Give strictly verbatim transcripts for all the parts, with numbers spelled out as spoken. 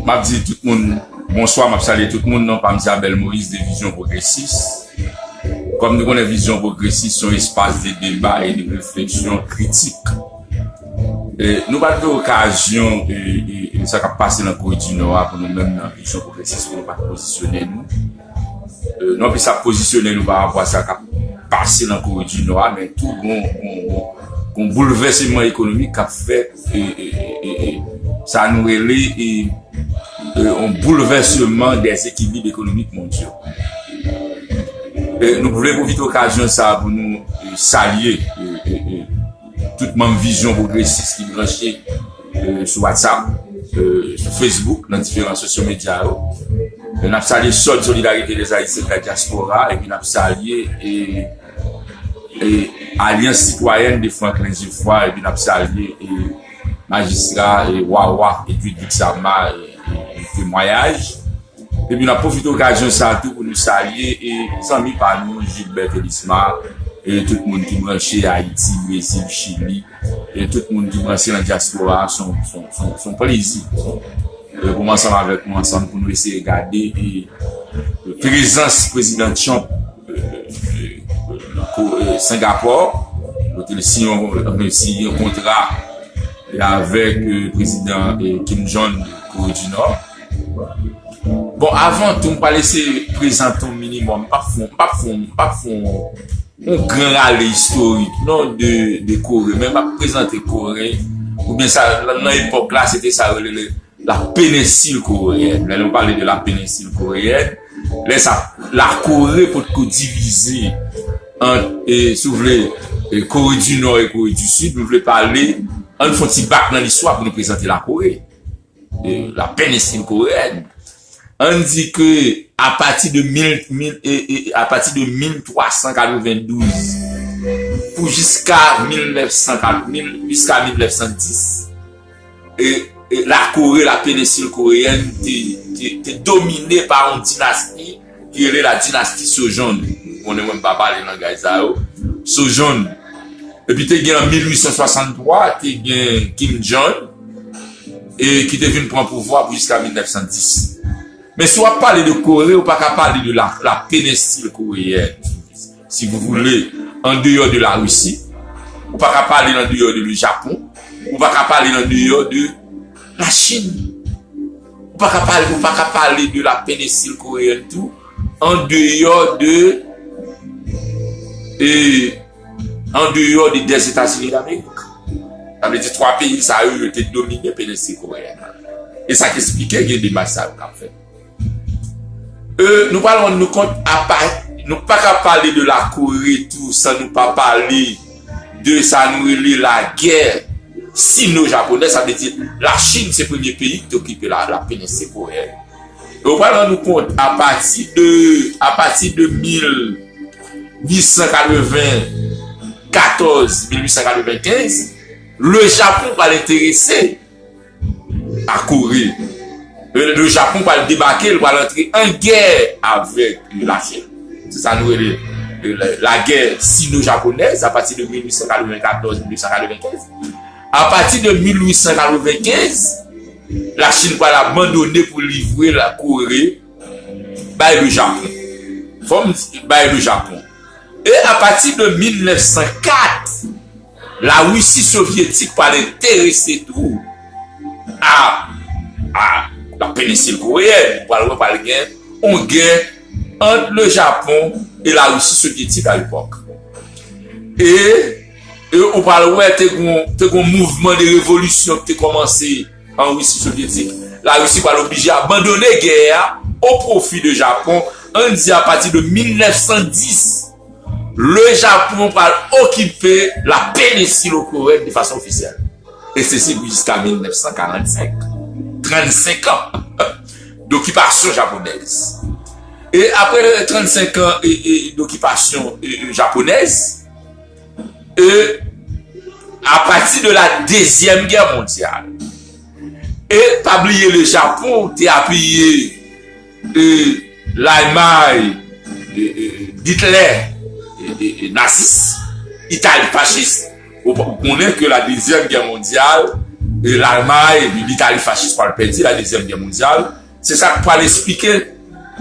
M ap di tout moun bonswa, m ap salye tout moun. Non pa m se Abel Moïse de Vizyon Pwogresis. Kòm nou konnen, Vizyon Pwogresis se yon espas de deba e de refleksyon kritik. E nou pa t gen okazyon, e, e, e sa k ap pase nan Kore di Nò a pou nou menm nan Vizyon Pwogresis, pou nou pa t pozisyone nou. E, non, pi sa pozisyone nou pa rapò a sa k ap pase nan Kore di Nò a, men tou gon, gon, gon, gon boulvèseman ekonomik k ap fèt, e, e, e, e, e, sa nou rele, e, e, yon boulvèseman dèzekilib ekonomik mondyal. E, nou vle pwofite okazyon sa a pou nou, e, salye, e, e, e, tout manm Vizyon Pwogresis ki branche, e, sou WhatsApp, e, sou Facebook, nan diferan sosyo medya yo. E n ap salye Sòd Solidarité des Haïtiens de la Diaspora, epi n ap salye, e, e, Alliance Citoyenne de Franklin Geffrard, epi n ap salye, e, majistra, e, Wawa Edwidge Vixama, e, e, e, Temwayaj. Epi n ap pwofite okazyon sa a tou pou nou salye, e, zanmi pa nou, Gilbert Elisma, e tout moun ki branche Ayiti, Brezil, Chili, e tout moun ki branche nan dyaspora a, se yon, se yon, se yon, se yon plezi, e, pou m ansanm avèk nou, ansanm pou nou eseye gade, e, prezans Prezidan Trump, e, e, e, ko-, e, Sengapò, kote l siyen yon, siyen yon kontra, e, avèk, e, Prezidan, e, Kim Jong Kore di Nò. Bon, avan tou, m pral eseye prezante yon minimòm. M p ap fè, m p ap fè, m p ap fè yon, yon gran rale istorik, non, de, de Kore, men m ap prezante Kore, oubyen sa, nan, nan epòk la, se te sa yo rele la péninsule coréenne. Lè nou pale de la péninsule coréenne, lè sa, Lakore potko divize ant, e, si w vle, e, Kore di Nò e Kore di Sid, nou vle pale, ann fè yon ti bak nan listwa pou nou prezante Lakore, e, la péninsule coréenne. Ann di ke apati de mil, mil, e, e, apati de mil twa san katrevendouz, pou jiska mil nèf san kat, mil, jiska mil nèf san dis, e, e, Lakore, la péninsule coréenne, te, te, te domine pa yon dinasti ki rele la dinasti Sojong. Ou konnen mwen m pa pale langaj sa yo. Sojong. Epi te gen an mil uit san swasanntwa, te gen Kim Jong, e ki te vin pran pouvwa pou jiska mil nèf san dis. Men si w ap pale de Kore, ou pa ka pale de la, la péninsule coréenne, si vous voulez, en dehors de la Russie. Ou pa ka pale en dehors de le Japon. Ou pa ka pale en dehors de la Chine. Ou pa ka pale, ou pa ka pale de la péninsule coréenne tou, en dehors de, e, en dehors de, des États-Unis d'Amérique. Sa vle di twa peyi sa yo, yo te domine péninsule coréenne. E sa k esplike gen demach sa yo k ap fèt. E, nou pral rann nou kont, apa, nou pa ka pale de Lakore tou san nou pa pale de sa nou rele lagè sino-japonèz, sa vle di Lachin se premye peyi ki te okipe la, la péninsule coréenne. E ou pral rann nou kont, apati de, apati de mil uit san katreven katòz, mil uit san katrevenkenz, le Japon pral enterese a Kore. Le, le Japon pral debake, l pral antre an gè avèk Lachin. Se sa nou rele, e, la, lagè sino-japonèz, apati de mil uit san katreven katòz, mil uit san katrevenkenz. Apati de mil uit san katrevenkenz, Lachin pral abandone pou livre Lakore bay le Japon. Fò m di, bay le Japon. E apati de mil nèf san kat, Larisi sovyetik pral enterese tou a, a la péninsule coréenne. Ou pral wè pral gen yon gè ant le Japon e Larisi sovyetik a lepòk. E, e ou pral wè te gon, te gon mouvman de revolisyon ki te kòmanse an Risi sovyetik. Larisi pral oblije abandone gè a o pwofi de Japon, ann di apati de mil nèf san dis, le Japon pral okipe la péninsule coréenne de fason ofisyèl. E se, se jiska mil nèf san karannsenk. Trannsenk an dokipasyon japonèz. E apre trannsenk an, e, e, dokipasyon, e, e, japonèz, e apati de la Dezyèm Gè Mondyal, e pa bliye le Japon te apiye, e, Lalmay, e, e, Hitler, e, e, e, nazis, Itali fachis. Ou, ou konnen ke la Dezyèm Gè Mondyal, e Lalmay, Litali fachis pral pèdi la Dezyèm Gè Mondyal. Se sa k pral esplike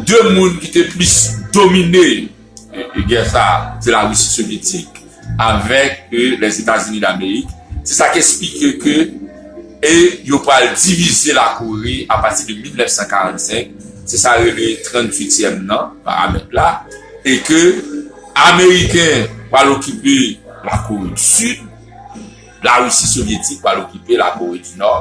de moun ki te plis domine e, e gè sa, se Larisi Sovyetik avèk e, Lèzetazini Damerik. Se sa k esplike ke e yo pral divize Lakore apati de mil nèf san karannsenk. Se sa rele tranntuityèm nan, paramèt la. E ke Ameriken pral okipe Lakore di Sid, Larisi Sovyetik pral okipe Lakore di Nò,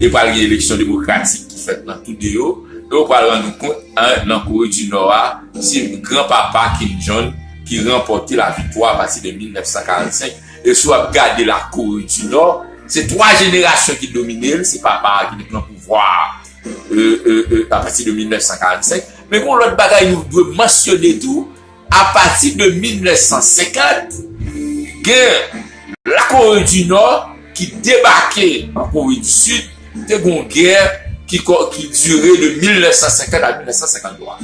e pral gen eleksyon demokratik ki fèt nan tou de yo, e w pral rann ou kont, en, nan Kore di Nò a, se granpapa Kim Jong ki ranpòte laviktwa apati de mil nèf san karannsenk, e si w ap gade Lakore di Nò, se twa jenerasyon ki domine l, se papa a ki te pran pouvwa a, e, e, e, apati de mil nèf san karannsenk, men gen yon lòt bagay nou dwe mansyone tou, apati de mil nèf san senkant, gen Lakore di Nò ki debake an Kore di Sid, te gen yon gè ki, ki dire de mil nèf san senkant a mil nèf san senkanntwa.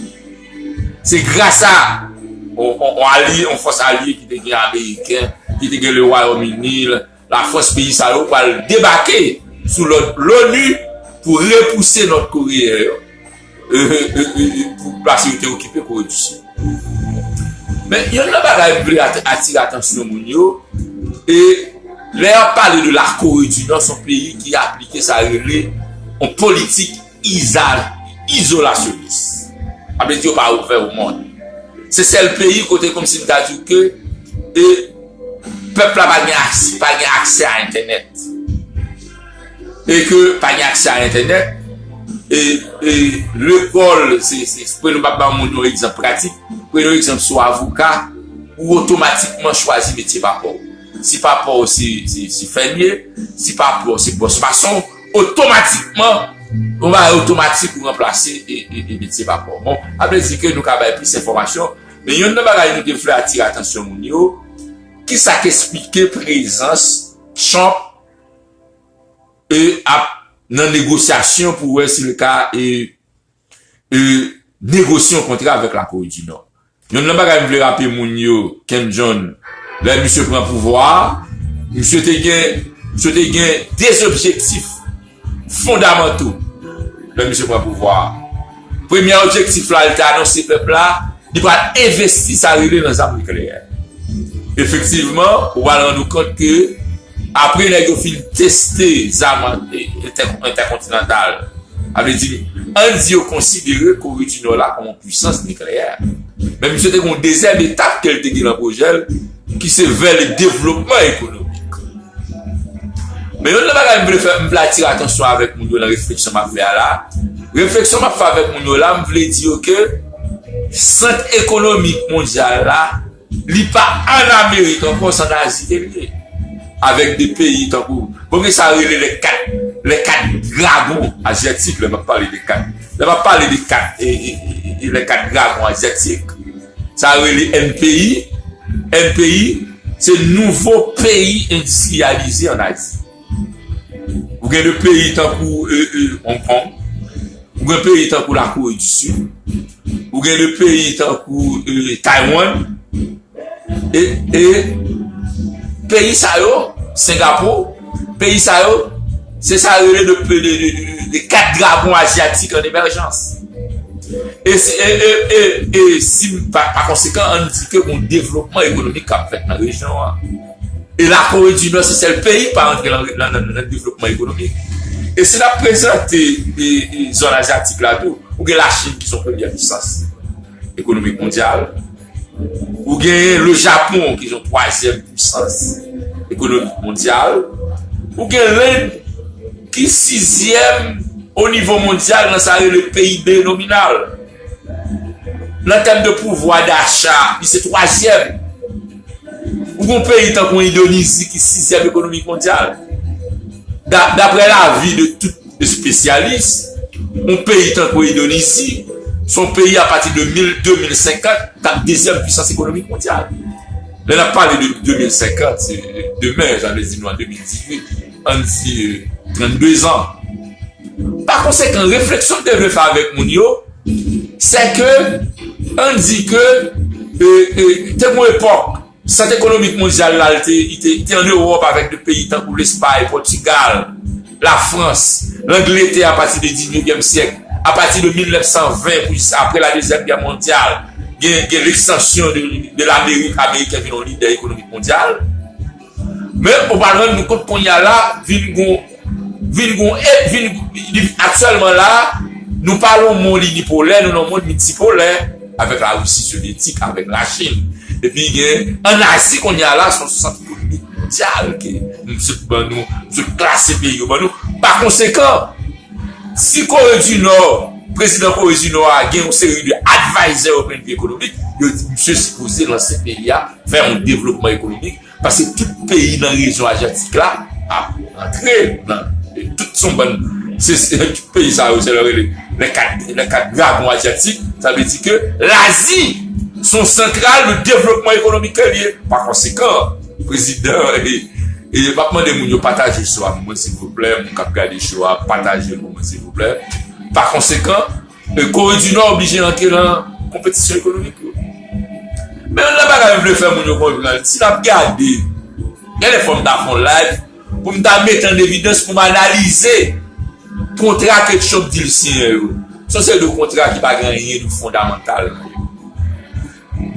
Se gras a yon, yon, yon alye, yon fòs alye ki te gen Ameriken, ki te gen le Wayòm Ini, Lafrans, peyi sa yo pral debake sou lòd l'ONU pou repouse Nòt Koreyen yo, e, e, e, e, pou plase yo te okipe Kore di Sid. Men, yonn nan bagay m vle at- atire atansyon moun yo, e lè y ap pale de Lakore di Nò, se yon peyi ki aplike sa rele yon politik iza- izolasyonis. Sa vle di yo pa ouvè o mond. Se sèl peyi kote kòmsi m ta di w ke e, pèp la pa gen aksè, pa gen aksè a entènèt. E ke pa gen aksè a entènèt, e, e lekòl, se, se, pou nou pa ba moun yon egzanp pratik, pou yon egzanp sou avoka, ou otomatikman chwazi metye papa w. Si papa w se, se, se fèmye, si papa w se bòs mason, otomatikman, yon bagay otomatik ou ranplase e, e, e metye papa w. Bon, sa vle di ke nou ka bay plis enfòmasyon, men yonn nan bagay nou te vle atire atansyon moun yo, kisa k esplike prezans Trump e ap nan negosyasyon pou wè si l ka e, e negosye yon kontra avèk Lakore di Nò. Yonn nan bagay m vle raple moun yo, Kim Jong, lè misye pran pouvwa a, misye te gen, misye te gen de objektif fondamanto lè misye pran pouvwa a. Premye objektif la, li te anonse pèp la, li pral envesti sa rele nan zam nikleyè. Efektivman, ou pral rann ou kont ke apre nèg yo fin teste zam entè- entèkontinantal, sa vle di, ann di yo konsidere Kore di Nò la kòm yon pwisans nikleyè. Men misye te gen yon dezyèm etap ke l te gen nan pwojè l, ki se vè le devlopman ekonomik. Men yonn nan bagay m vle fè, m vle atire atansyon avèk moun yo nan refleksyon m ap fè a la. Refleksyon m ap fè avèk moun yo la, m vle di yo ke sant ekonomik mondyal la, li pa ann Amerik ankò, se ann Azi ke l ye. Avèk de peyi tankou, bon, gen sa yo rele les quatre, les quatre dragons asiatiques, lè m ap pale de kat, lè m ap pale de kat, e, e, e, e, les quatre dragons asiatiques. Sa yo rele N P I. N P I, se nouvo peyi endistriyalize ann Azi. Ou gen de peyi tankou, e, e, Hong Kong, ou gen peyi tankou Lakore di Sid, ou gen de peyi tankou, e, Taiwan, e, e peyi sa yo, Sengapou, peyi sa yo, se sa yo rele de, de, de, de, de kat dragon azyatik an emèjans. E si, e, e, e, e si pa, pa konsekan, ann di ke gon devlopman ekonomik k ap fèt nan rejyon an. E Lakore di Nò se sèl peyi pa rantre nan, nan, nan, nan devlopman ekonomik. E si n ap prezante e, e, zòn azyatik la tou, ou gen Lachin ki se yon premyè pwisans ekonomik mondyal. Ou gen le Japon ki se yon twazyèm pwisans ekonomik mondyal. Ou gen Lend ki sizyèm o nivo mondyal nan sa rele P I B nominal. Nan tèm de pouvwa dacha, li se twazyèm. Ou gen yon peyi tankou Endonizi ki sizyèm ekonomi mondyal. Da- Daprè lavi de tout espesyalis, yon peyi tankou Endonizi, se yon peyi apati de mil, de mil senkant, k ap dezyèm pwisans ekonomik mondyal. Lè n ap pale de de mil senkant, se demen, sa vle di nou an de mil dizuit, ann di, e, trannde zan. Pa konsekan, refleksyon m te vle fè avèk moun yo, se ke, ann di ke, e, e, te gen yon epòk, sant ekonomik mondyal la, li te, li te, li te ann Ewòp avèk de peyi tankou Lespay, Pòtigal, Lafrans, Langletè apati de diznevyèm syèk, apati de mil nèf san ven pou jis apre la Dezyèm Gè Mondyal, gen, gen lekstansyon de, de Lamerik, Ameriken vin yon lidè ekonomik mondyal. Men, ou pral rann nou kont kounye a la, vin gon, vin gon, e, vin, li, aktyèlman la, nou pa nan yon mond inipolè, nou nan yon mond miltipolè, avèk Larisi Sovyetik, avèk Lachin. Epi gen, ann Azi kounye a la, se yon sant ekonomik mondyal ke misye ban nou, misye klase peyi yo ban nou. Pa konsekan, si Kore di Nò, prezidan Kore di Nò a gen yon seri de advisor yo pwen de vi ekonomik, yo di misye sipoze lanse peyi a vè yon devlopman ekonomik, paske tout peyi nan rejyon azyatik la ap antre nan, tout son bann, se, se, tout peyi sa yo, se lè yo rele les quatre, les quatre dragons asiatiques, sa vle di ke Lazi se yon santral de devlopman ekonomik ke li ye. Pa konsekan, prezidan, e, e m ap mande moun yo pataje show a pou mwen, silvouplè, moun k ap gade show a, pataje l pou mwen, silvouplè. Pa konsekan, e, Kore di Nò oblije antre nan konpetisyon ekonomik yo. Men youn nan bagay m vle fè moun yo konprann, si n ap gade, gen lè fò m ta fè yon live pou m ta mete an evidans, pou m analize kontra ke Trump di l siyen yo. Se yon seri de kontra ki pa gen anyen de fondamantal nan yo.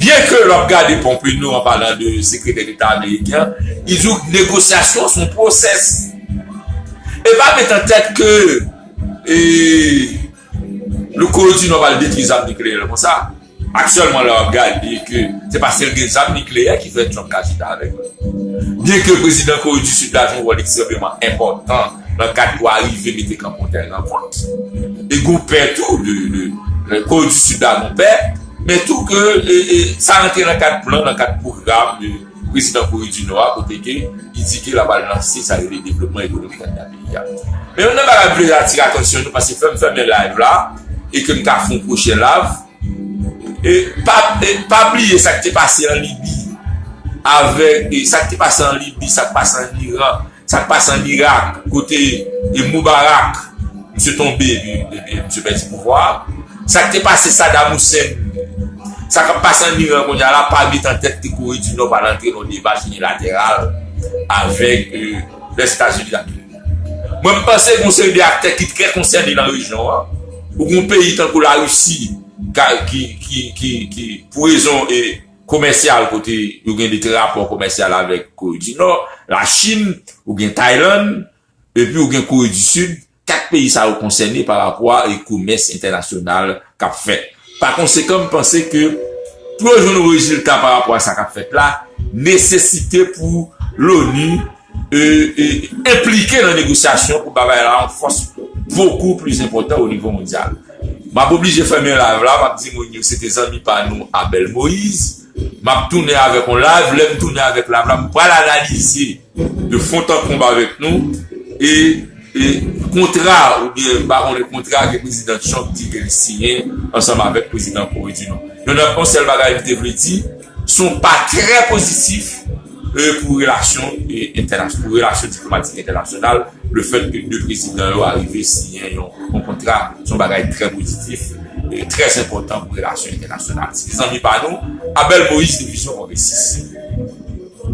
Byen ke lè w ap gade Pompeo, an palan de sekretè deta ameriken an, li di w negosyasyon se yon pwosès. E pa met an tèt ke, e, Kore di Nò pral detwi zam nikleyè l konsa. Aktyèlman, lè w ap gade ke se pa sèl gen zam nikleyè ki fè Trump ka chita avèk li. Byen ke prezidan Kore di Sid la jwe yon wòl ekstrèmeman enpòtan nan kad pou arive mete kanpe yon tèl rankont. E gen pè tou de, de, de Kore di Sid la gen pè, men tou ke, e, e, sa rantre nan kad plan, nan kad pwogram de prezidan Kore di Nò a, kote ke li di ke l ap al lanse sa rele devlopman ekonomik anndan peyi a. Men youn nan bagay m vle atire atansyon nou, paske fè m fèmen live la, e ke m ka fè yon pwochen live, e pa, e pa bliye sa k te pase an Libi, avèk, e sa k te pase an Libi, sa k pase an Iran, sa k pase an Irak, kote, e, Mubarak, misye tonbe, epi, epi misye pèdi pouvwa a. Sa k te pase Saddam Hussein, sa k ap pase an Iran kounye a la, pa met an tèt ke Kore di Nò pral antre nan yon deba inilateral avèk, e, Lèzetazini. Mwen, m panse gen yon seri de aktè ki trè konsène nan rejyon an. Ou gen yon peyi tankou Larisi, ka, ki, ki, ki, ki, pou rezon, e, komèsyal, kote yo gen de rapò komèsyal avèk Kore di Nò, Lachin, ou gen Taylann, epi ou gen Kore di Sid, kat peyi sa yo konsène pa rapò a, e, komès entènasyonal k ap fèt. Pa konsekan, m panse ke pou yo jwenn yon rezilta pa rapò a sa k ap fèt la, nesesite pou Loni, e, e, enplike nan negosyasyon pou bagay la yon fòs bokou pli enpòtan o nivo mondyal. M ap oblije fèmen live la, m ap di moun yo se te zanmi pa nou Abel Moïse. M ap tounen avèk yon live, lè m tounen avèk live la, m pral analize de fon an konb avèk nou, e, e kontra, oubyen, m pa konnen, kontra ke prezidan Trump di ke li siyen ansanm avèk prezidan Kore di Nò. Yon, yon sèl bagay m te vle di, se yon pa trè pozitif, e, pou relasyon, e, entènas-, pou relasyon diplomatik entènasyonal, lefèt ke de prezidan yo arive siyen yon, yon kontra, se yon bagay trè pozitif, e, trè enpòtan pou relasyon entènasyonal. Se zanmi pa nou, Abel Moïse, de Vizyon Pwogresis.